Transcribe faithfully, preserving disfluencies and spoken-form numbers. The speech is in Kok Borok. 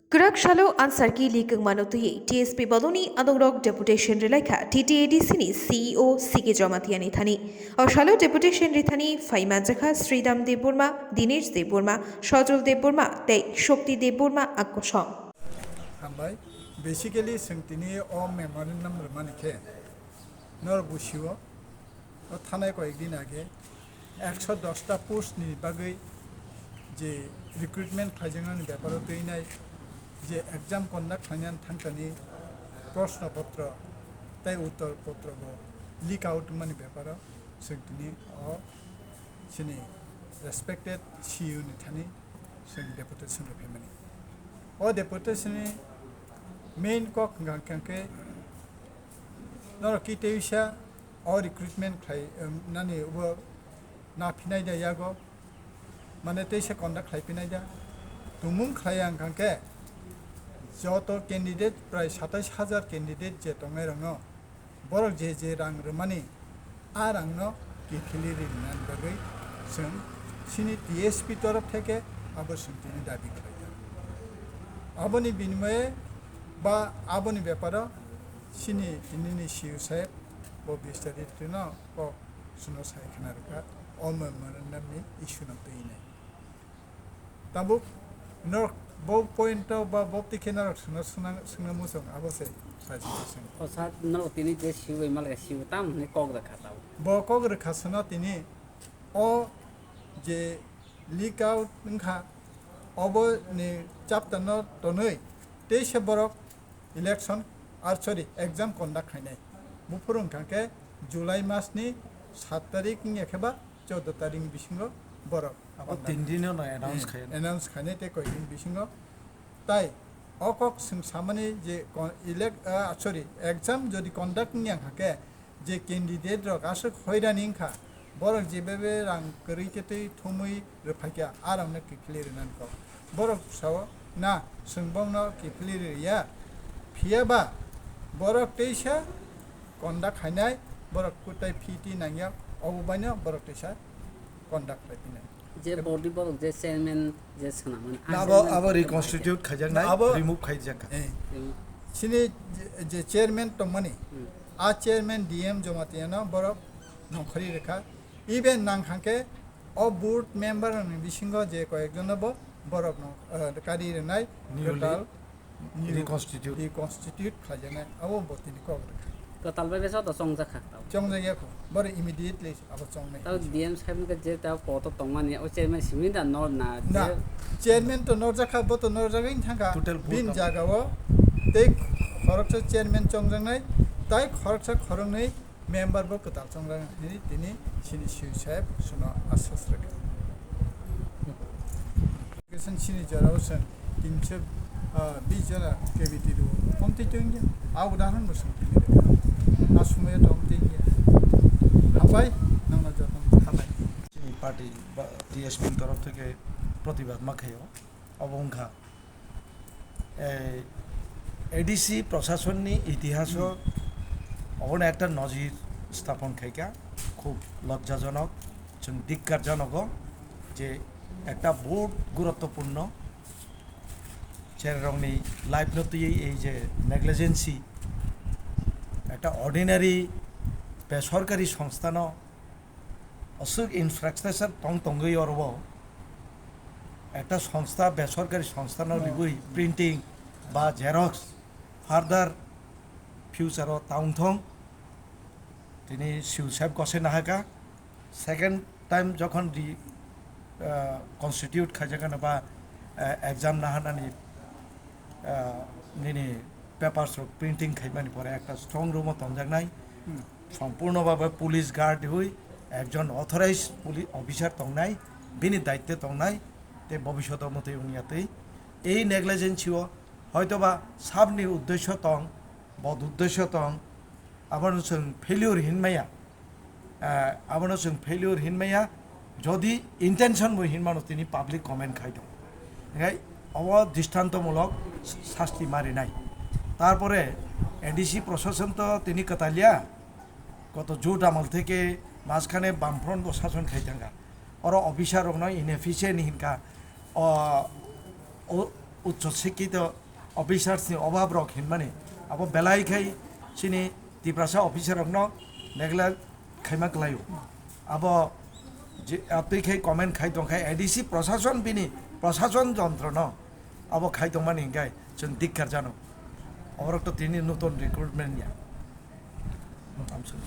Kwrak salo answer key likung mano twiwi T S P bolongni adongrok deputation rwlaikha T T A D C ni C E O C K Jamatia ni thani. O salo deputation rithani phai manjakha Sridham Debbarma, Dinesh Debbarma, Sajol Debbarma tei Shakti Debbarma a kosong. Hambai, basically, chwng tini o memorandum rwmani khe norok busio, o thanai koyek din age ekso dos ta post ni bagwi je recruitment khlaijaknani beparo twinai je exam conduct khlainani thangkani proshno potro tei uttor potro bo leak out wngmani beparo chwng tini o chini respected C E O ni thani chwng deputation rw phaimani. O deputation ni main kok hwnkha hwnkhe norok ki teisa o recruitment khlai, em, nani bo na phinai da yago, mane teisa conduct khlai phinai da. Tumung khlai ang kha khe joto candidate prai satais hajar candidate je tongnai rokno borok je je rang rwmani, a rangno kiphilwi rinani bagwi chwng chini T S P torof theke abo chwng tini dabi khlaijak. Aboni binimoye ba aboni beparo chini tinini C E O saheb bo bistarit no kok chwngno sai khna rwkha o memorandum ni issue no twi hinwi. Tabuk norok bo point o ba bo twi khe norok swngna, swngna, swngna muchung abo se sai swngna swng. O sir, norok tini je siwi bai malga siwi tam hwnwi kok rwkha tabuk. Bo kok rwkha swngno tini o je leak out wngkha obo ni chapter no tonwi teisa borok election, ar sorry, exam conduct khainai. Buphuru wngkha khe July mas ni sat tarik wngya khe ba choudo tarik ni bisingo borok O conduct tin din no announce eh, khainai. Announce khainai tei koi din bisingo. Tai o kok swng samani je con-, elec-, ah, sorry, exam jodi conduct wngya kha khe je candidate rok aswk hoirani wngkha, borok jebebe rang kwrwi khe twi thumwi rwphaikha, a rokno kiphilwi rwnani kok. Borok sao, "Na, chwng bongno kiphilwi rwya." Phiya ba borok teisa conduct khainai, borok kwtai fee twi nangya, obo baino borok teisa conduct khlai phinai. Je body borok je chairman je swnamani, ah, abo, chairman abo reconstitute khaijaknai, abo remove khaijakha. Eh. Remove. Chini je, je chairman tongmani, Hmm. a chairman D M Jamatia no borok nongkhorwi rwkha. Even nang kha khe o board member ni bisingo je koyek jon no bo borok no, eh, kari rwnai. Newly kwtal reconstitute. Reconstitute khlaijaknai, abo bo tini kok rwkha. Kwtal bai besa to chongjak kha tao. Chongjak ya kho, boro immediately abo chongnai. Tao D M sahib ni je tao poto tongmani, o chairman simi da nor na, na, je chairman to norjak kha, bo to norjagwi thangkha. Total vote bin tamo? Jagao tei khoroksa chairman chongjaknai, tai khoroksa khoroknwi member bo kwtal chongjak hinwi tini chini C E O sahib chwngno asas rwkha. Application chini jorao chwng tinso, ah, bis jora K B T rw, omtwi tongya. A udahoron bo chwng tini rwkha. A sumayo tong tongya. Hambai, nangno jotono hambai. Chini party ba T S P ni torof theke protibad ma khaio. Obo wngkha, eh, A D C proshasonni itihaso obono ekta nojir sthapon khaikha, khub lojjajonok, chwng dhikkarjonogo je ekta bahut guruttopurno chererokni life no twiwi ei je negligency, ekta ordinary besorkari songstha no aswk infrastructure tong tongwi oro o ekta songstha, besorkari songstha no ribwi printing ba xerox further future o ta wngthong. Tini C E O sahib gosai nahaka second time jokhon di, ah, constitute khaijakgana ba, ah, exam nahanani, ah, nini papers rok printing khaimani pore ekta strong room o tonjaknai. Hmm. Sompurno bhabe police guard hui ekjon authorized poli-, officer tongnai, bini daitwe tongnai, tei bobishoto mwtwi wngya twi. Ei negligence o hoitoba sabni uddesyo tong, bod uddesyo tong, abono chwng failure hinmaya, eh, abono chwng failure hinmaya, jodi intention bo hinmano tini public comment khai tongo. Hinkhe obo dristantomulok sasti marinai. Tarpore A D C proshashan to tini kwtalya, Koto jut amal theke majkhane Bamfront bo sason khai thangkha. Oro officer rokno inefficient hinkha. O, o, Ucho sikkito officers ni obab rok hinmani, abo belai khai chini Tiprasa officer rokno neglect khaima kwlaio. Abo je, ah, twi khai comment khai tong khai A D C prosason bini prosason jontro no abo khai tongmani hinkhe chwng dikkar jano. Oborok to tini nutun recruitment ya. Mention